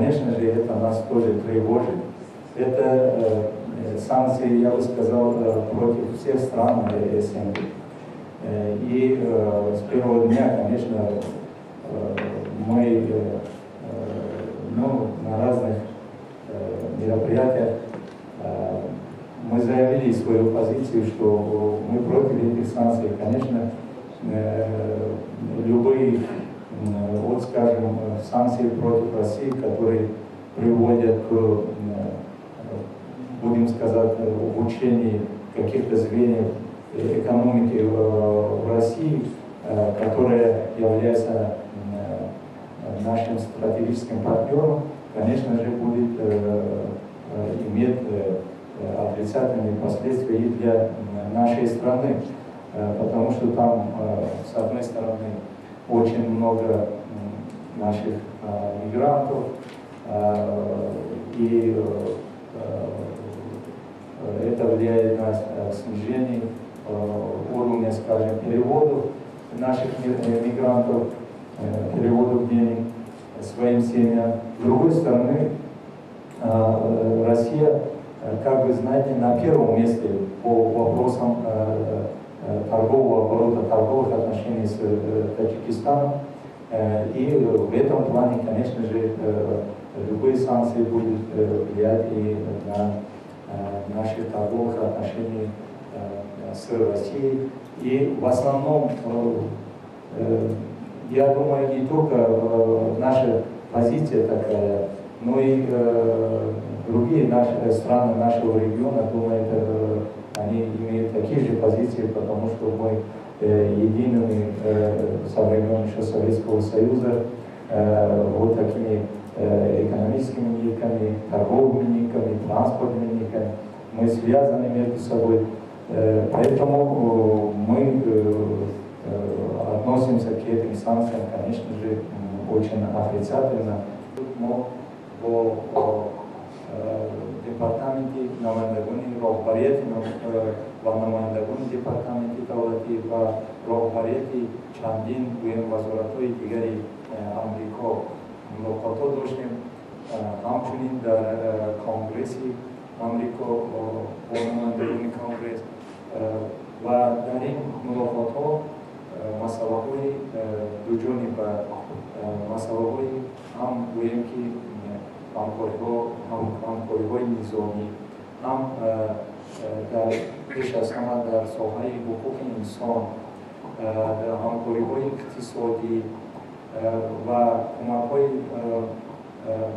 Конечно же, это нас тоже тревожит. Это санкции, я бы сказал, против всех стран СНГ. И с первого дня, конечно, мы, ну, на разных мероприятиях мы заявили свою позицию, что мы против этих санкций. Конечно, любые, вот скажем, санкции против России, которые приводят к, будем сказать, ухудшению каких-то звеньев экономики в России, которая является нашим стратегическим партнером, конечно же, будет иметь отрицательные последствия и для нашей страны, потому что там, с одной стороны, очень много наших мигрантов, и это влияет на снижение уровня, скажем, переводов наших мигрантов, переводов денег своим семьям. С другой стороны, Россия, как вы знаете, на первом месте по вопросам торгового оборота, торговых отношений с Таджикистаном. И в этом плане, конечно же, любые санкции будут влиять и на наши торговых отношений с Россией. И в основном, я думаю, не только наша позиция такая, но и другие наши страны нашего региона, думаю, они имеют такие же позиции, потому что мы едиными со времен еще Советского Союза вот такими экономическими нитками, торговыми нитками, транспортными нитками, мы связаны между собой. Поэтому мы относимся к этим санкциям, конечно же, очень отрицательно. Мо бо департаменти намояндагони роҳбарияти ва намояндагони департаменти давлатӣ ва роҳбарияти чандин, гӯем, вазоратҳои дигари Амрико мулоқотҳо доштем. Ҳамчунин дар Конгресси Амрико бо намояндагони Конгресс ва дар ин мулоқотҳо масъалаҳои дуҷониба, масъалаҳои ҳам, гӯем ки, ҳамкориҳо, ҳамкориҳои низомӣ, ҳам дар пеш аз ҳама дар соҳаи ҳуқуқи инсон, ҳамкориҳои иқтисодӣ ва кӯмакҳои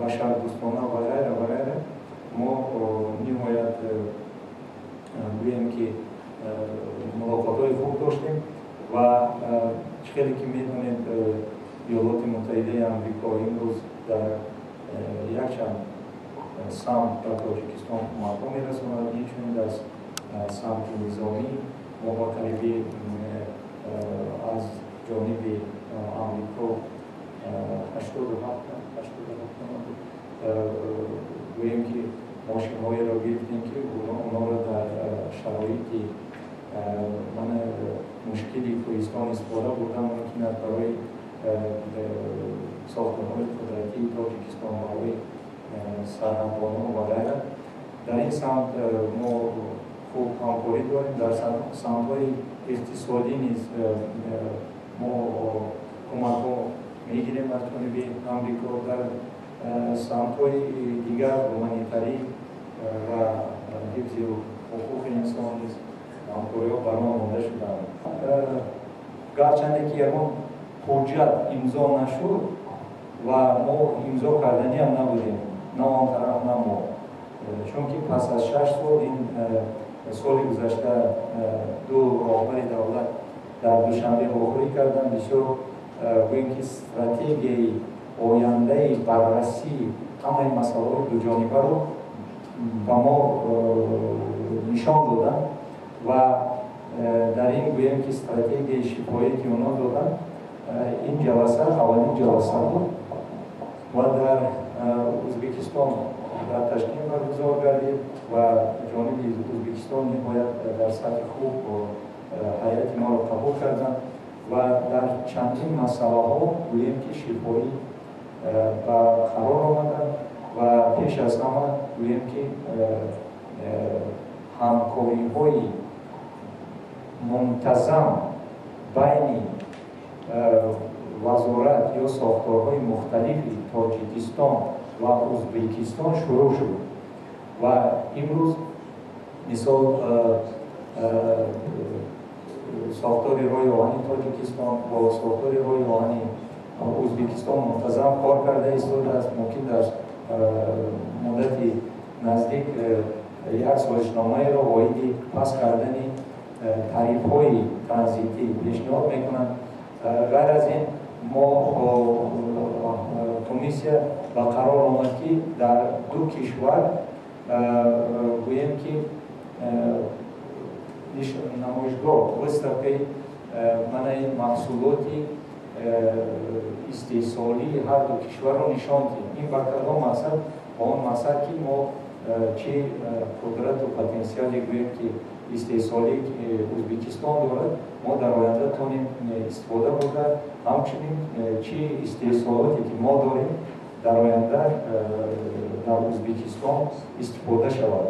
башардӯстона ва ғайра ва ғайра мо ниҳоят, гӯем ки, мулоқотҳои хуб доштем. Ва чӣ хеле ки медонед, Иёлоти Муттаҳидаи Амрико имрӯз дар якчанд самт ба Тоҷикистон кӯмакҳо мерасонад. Инчунин дар самти низомӣ мо ба қариби аз ҷониби Амрико 87, гӯем ки, мошинҳоеро гирифтем, ки онҳоро дар шароити мана мушкили кӯҳистон истифода бурдан мумкин аст барои сохтмонҳои қудратии Тоҷикистон, барои сарҳадбонон ва ғайра. Дар ин самт мо хуб ҳамкорӣ дорем. Дар самтҳои иқтисодӣ низ мо кӯмакҳо мегирем аз ҷониби Амрико. Дар самтҳои дигар, гуманитарӣ ва ҳифзи ҳуқуқи инсон низ ҳамкориҳо бар он монда шуданд. Гарчанде ки ягон ҳуҷҷат имзо нашуд ва мо имзо карданиам набудем, на он тараф, на мо, чунки пас аз 6 сол, ин соли гузашта, ду роҳбари давлат дар Душанбе вохӯрӣ карданд. Бисёр, гӯем ки, стратегияи ояндаи баррасии ҳамаи масъалаҳои дуҷонибаро ба мо нишон доданд ва дар ин, гӯем ки, стратегияи шифоӣ, ки онҳо доданд, ин ҷаласа аввалин ҷаласа буд ва дар Ӯзбекистон, дар Ташкент баргузор гардид ва ҷониби Ӯзбекистон ниҳоят дар сатҳи хуб ҳайати моро қабул карданд ва дар чандин масъалаҳо, гӯем ки, шифоӣ. Ба қарор омаданд ва пеш аз ҳама гӯем, ки ҳамкориҳои мунтазам байни вазорат ё сохторҳои мухталифи Тоҷикистон ва Узбекистон шурӯъ шуд. Ва имрӯз, мисол, сохтори роҳи оҳани Тоҷикистон бо сохтори роҳи оҳани Узбекистон мунтазам кор карда истодааст. Мумкин дар муддати наздик як созишномаеро оиди паст кардани тарифҳои транзитӣ пешниҳод мекунанд. Ғайр аз ин, мо комиссия ба қарор омад, ки дар ду кишвар, гӯем ки, намоишгоҳ, выставкаи манаи маҳсулоти истеҳсолии ҳар ду кишварро нишон диҳем. Ин ба кадом мақсад? Ба он мақсад, ки мо чӣ қудрату потенсиале, гӯем ки, истеҳсолӣ Узбекистон дорад, мо дар оянда тонем истифода бурда, ҳамчунин чӣ истеҳсолоте ки мо дорем, дар оянда дар Узбекистон истифода шавад.